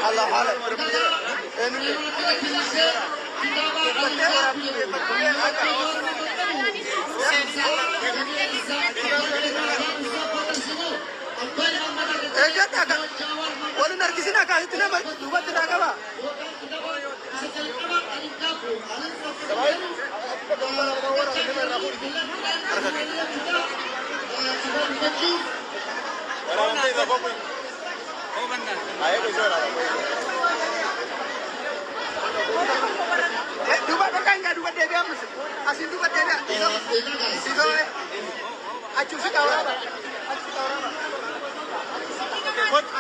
Allah haala. Eeggata akka waliin harkisin akka asitti nama duubatti naa qaba. Duuba bakka hin duuba deebi'aa ammas asiin duuba deebi'aa. Dhiifama achi si qawraaba. Achi si qawraaba.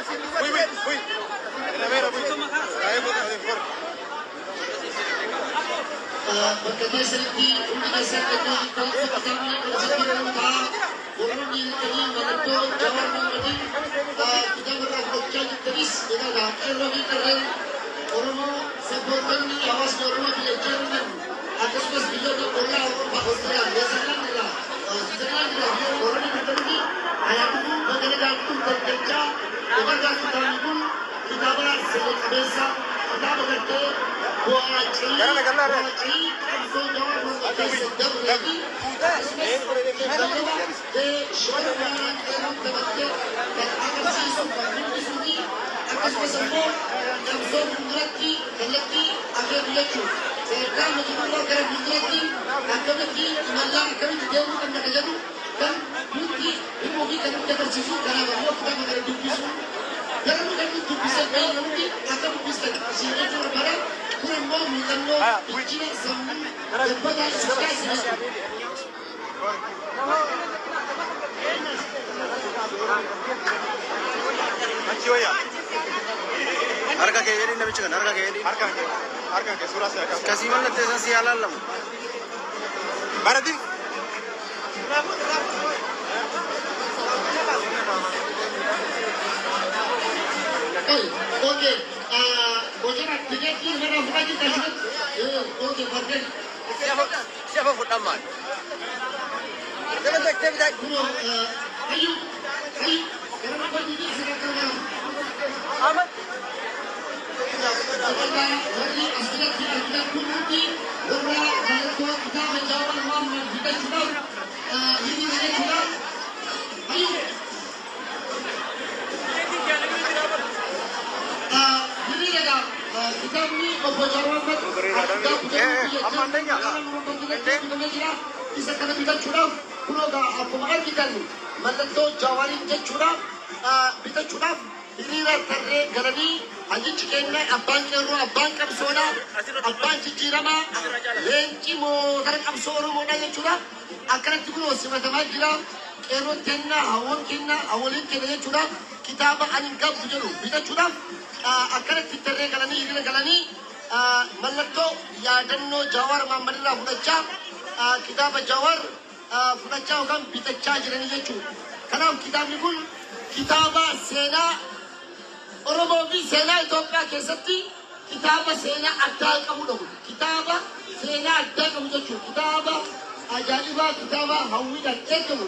Asiin duuba deebi'aa. Bakka keessanitti hundi keessan kitaabni ta'a. Warroonni hirkanii mallattoo Jawaar Mohammadiin kitaaba irraa fudhachaa jirtanis, egaa qeerroo fi qarreen Oromoo, sabboononni hawaasni Oromoo biyya Jarman, akkasumas biyyoota ollaa Awurooppaa, Oostiriyaa, Neezerlaand irraa, Siwiizerlaand irraa biyya warroonni jirtanitti ayyaanni bakka nagaan dhuftan jechaa, egaa kitaabni kun kitaaba seena qabeessa, kitaaba gartee bu'aa cayii qabsoo Jawaar Mohammad keessa dabree fi akkasumas jijjiirama gahee shoora olaanaa qeerroon taphattee kan agarsiisu, kan mul'isuu fi akkasumas immoo qabsoo fuulduratti kallattii akeeku jechuudha. Sadarkaa nuti gara fuulduratti akkamitti imallaa, akkamitti deemuu qabna kan jedhu kan nutti himuu fi kan nutti agarsiisu. Kanaaf ammoo kitaaba kana dubbisu garuu kan nuti dubbisan beeknu hundi akka dubbistan isin jechuu barbaada. Kun ammoo muuxannoo bilchina sammuu gabbataa isin taasisa jechuudha. Harka kee jedhin, namicha kana harka kee jedhin. Harka kee suuraa si akka. Kasii mallatteessan si halaalamu. Baratin. Okay, bocana tikeetii irraa fudhachuu tasirratti. Okay, perfect. Siapa fudhan maal? Kunoo, hayyuu, hayyuu, gara namoonni asirra kana. Ahmad. Warri as biratti argitan kun hundi warra mallattoo kitaaba Jawaar Mohammad bitachuudhaaf hiriira jechuudha. Hayyuu. Hiriira kitaabni obbo Jawaar Mohammad bitamee jira. Isa kana bitachuudhaaf kunoo akkuma argitan mallattoo Jawaariin jechuudha bitachuudhaaf hiriira tarree galanii, hayyichi keenya, abbaan qeerroo, abbaan qabsoodha, abbaan jijjiiramaa, leenci mootara qabsoo Oromoodha jechuudha. Akkanatti kunoo simatamaa jira. Qeerroon keenya, hawwan keenya, hawwaliin keenya jechuudha. Kitaaba "Ani hin qabdu" jedhu bitachuudhaaf akkanatti tarree galanii, hiriira galanii, mallattoo yaadannoo Jawaar Mohammad irraa fudhachaa, kitaaba Jawaar fudhachaa yookaan bitachaa jiranii jechuudha. Kanaaf kitaabni kun kitaaba seenaa Oromoo fi seenaa Itoophiyaa keessatti kitaaba seenaa addaa qabudha kun. Kitaaba seenaa addaa qabu jechuudha. Kitaaba ajaa'ibaa, kitaaba hawwiidhaan eegamu.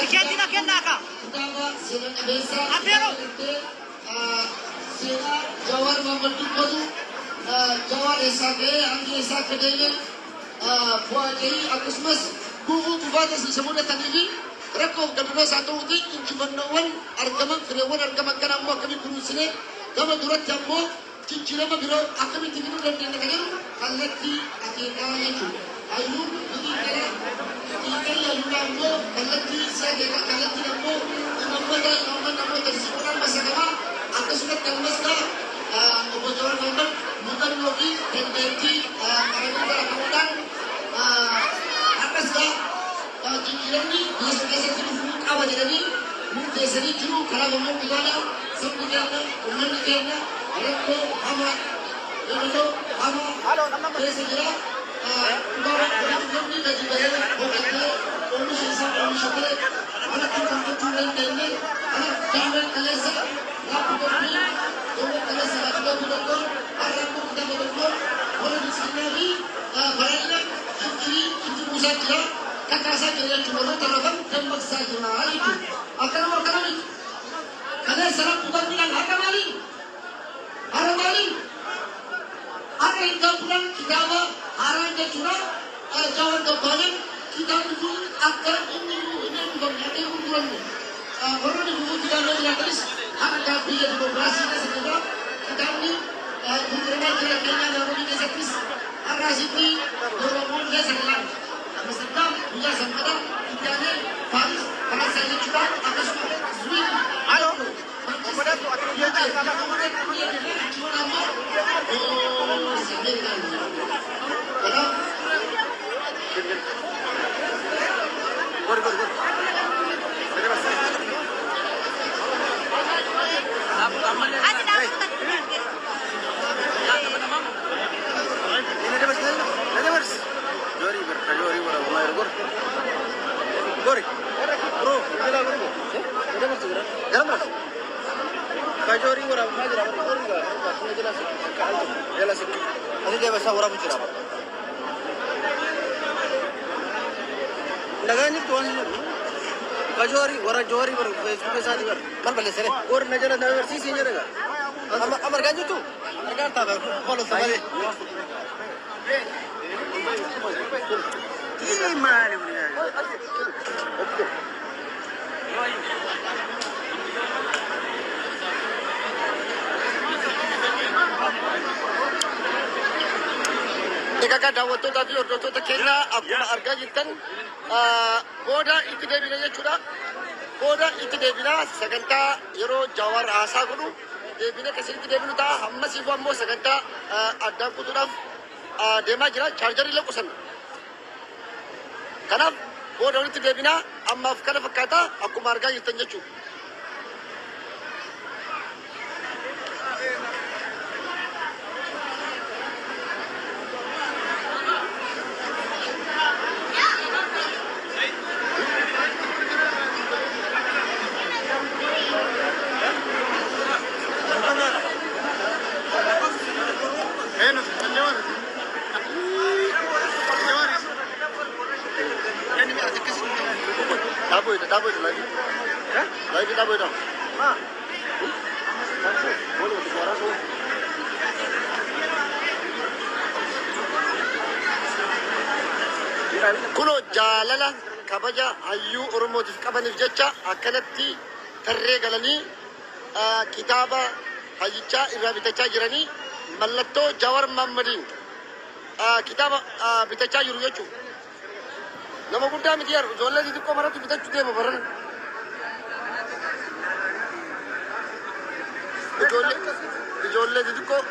Tikeetii na kennaa kaa. Kitaaba seena qabeessa Afeero. Seenaa Jawaar Mohammad dubbatu, Jawaar eessaa ka'ee hanga eessaa akka deeme, bu'aa gahii akkasumas gufuu gufaatas isa mudatanii fi rakkoof gadadoo isaa ta'uuti, injifannoowwan argaman, fireewwan argaman kana ammoo akkamitti kunuunsinee gama duratti ammoo jijjiirama biroo akkamitti fiduu dandeenya kan jedhu kallattii akeekaa jechuudha. Hayyuun xiinxala, xiinxalli hayyuudhaa ammoo kallattii isaa akeekaa, kallattiin ammoo imaammata, imaammanni ammoo tarsiimoodhaan masakamaa. Akkasumatti ammas gaa obbo Jawaar Mohammad muuxannoo fi dandeettii qaramuu ta'uudhaan har'as gaa jijjiiramni biyya sana keessatti dhufuu qaba jedhanii murteessanii jiru. Kanaaf ammoo dhugaadha, sabni keenya, uummanni keenya rakkoo hamaa, gadadoo hamaa keessa jira. Namni gadi bahee hojjetee oomisha isaa oomishatee manatti galfachuu hin dandeenye. Kanaaf daawwan kaleessa laaptooppii, daawwan kaleessa laaptooppii tokko, har'a immoo kitaaba tokko warra dubbisaa jira, kakaasaa jira jechuudha. Warroota rafan dammaqsaa jira jechuudha. Akkanuma akkana miti. Kaleessa rabbu qalbiidhaan har'a maaliin? Har'a maaliin? Har'a hin gabbudhaan kitaaba haaraan jechuudha. Jaawar Gabbaaleen kitaabni kun akka inni hin eebbifamne, akka hin gurguramne, warroonni gufuutti gaafee jiraatanis har'a biyya dimokiraasii keessa jirra. Kitaabni gurguramaa jira Keenyaa Naayiroobii keessattis. Har'a asitti Oromoon keessa ilaala. Amsterdam guyyaa Sanbata itti aanee Paaris Faransaay jechuudha. Akkasuma Zwiin. Alo. Obbo Dabbo, ati biyya jirta. Kanaaf Gori, gori, gori. Jori ber, jori ber, wallahi gori. Gori. Bro, jala gori. Jala mas jala. Jala mas. Kajori wara ma jira gori ga. Jala sik. Jala sik. Ani dia basa wara bujira. Nagaan jirtu waan jiru. Kajori wara jori ber Facebook isaati ber. Mal balleessine. Gori na jala na barsiisi hin jedhaga. Amma amma argaa jirtu? Argaa ta'a follow sabale. Maali kun? Egaa daawwattootaa fi hordoftoota keenyaa, akkuma argaa jirtan booda itti deebina jechuudha. Booda itti deebina, sagantaa yeroo Jawaar haasaa godhu deebine akkasitti deebinu ta'a. Hammasiifuu ammoo sagantaa addaan kutuudhaaf deemaa jira. Chaarjarii illee qusanna. Kanaaf booda walitti deebinaa, ammaaf kana fakkaata akkuma argaa jirtan jechuudha. Eenyu? Jawaar. Jawaar. Dhaabuu dhaabuu live. Live dhaabuu dha. Kunoo jaalala kabaja hayyuu Oromootiif qabaniif jecha akkanatti tarree galanii kitaaba hayyichaa irraa bitachaa jiranii, mallattoo Jawar Mahammadiin kitaaba bitachaa jiru jechuudha. Nama guddaa miti yaadu, ijoollee xixiqqoo maratti bitachuu deema baran. Ijoollee xixiqqoo.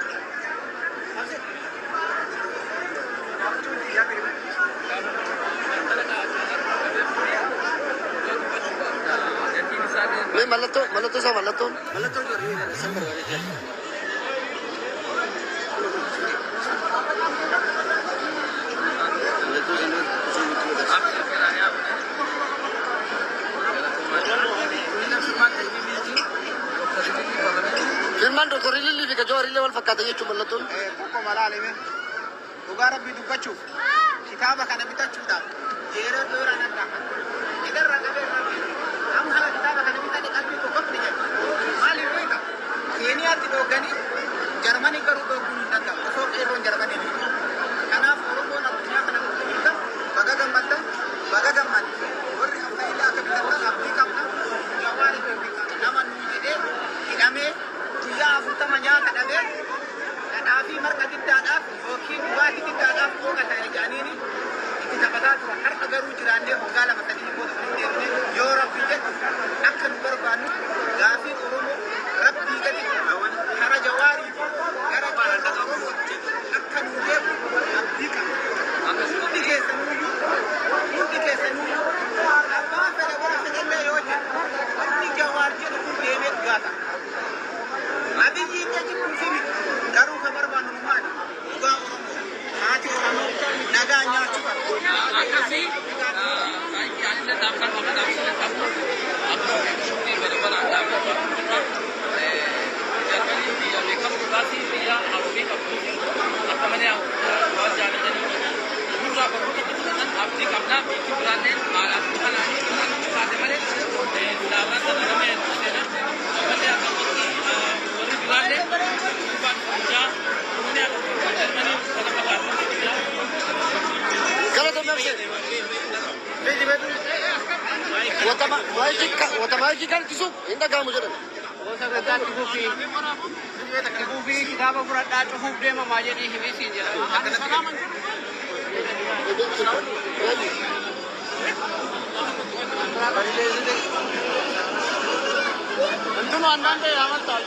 Mee mallattoo isaa mallattoon. Mallattoo jiru san barbaade. Mallattoo sana sana. Firmaan Dr. Ilillii fi Jawaar illee wal fakkaata jechuun mallattoon. Tokko malaalime, dhugaa Rabbii dubbachuuf, kitaaba kana bitachuudhaaf yeroo dheeraa nan gaafadha. Idarraa qabee irraa amma haala kitaaba kana bitanii qalbii tokko ni jedhu. Maaliif beeka? Keeniyaatti dhooganii Jarmanii garuu dhooguun hin danda'amu. Osoo qeerroon Jarmanii hin. Kanaaf Oromoon addunyaa kana guutuu jirtan baga gammaddan, baga gammaddan. Warri ammayyaa akka bitattan abdii qabna. Jawaari nama nuu jedhee hidhamee guyyaa 40 nyaata dhabee, dhadhaa fi marqa diddaadhaaf yookiin dhugaatii diddaadhaaf qooqa ta'e jedhaniini itti taphataa turan. Har'a garuu jiraannee hoggaa 2 3 booda walitti deebinee, yoo Rabbi jedhu, akka nu barbaannu gaafiin Oromoo Rabbii gadi kara Jawaarii fi gara Galatoomii Absee. Wata maayikii kan ittisuuf hin dhaga'amu jedhan. Sagantaa itti fufii kitaaba fudhadhaa cufuuf deemamaa jedhii himii siin jedha. እንትኑ አንዳንዴ ያመልጣል።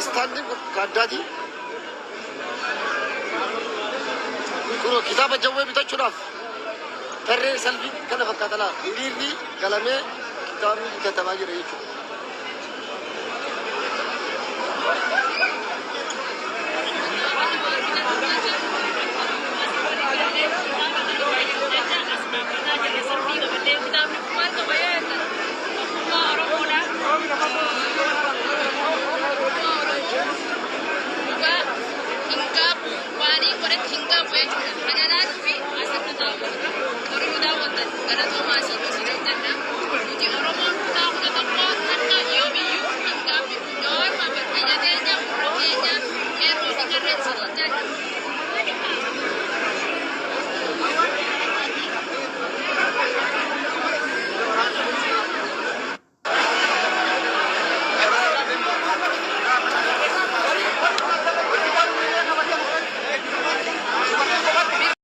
Istaandiin kun addaati. Kun kitaaba Jawwee bitachuudhaaf tarree salfii kana fakkaata laa. Hiriirri galamee kitaabni bitatamaa jira jechuudha.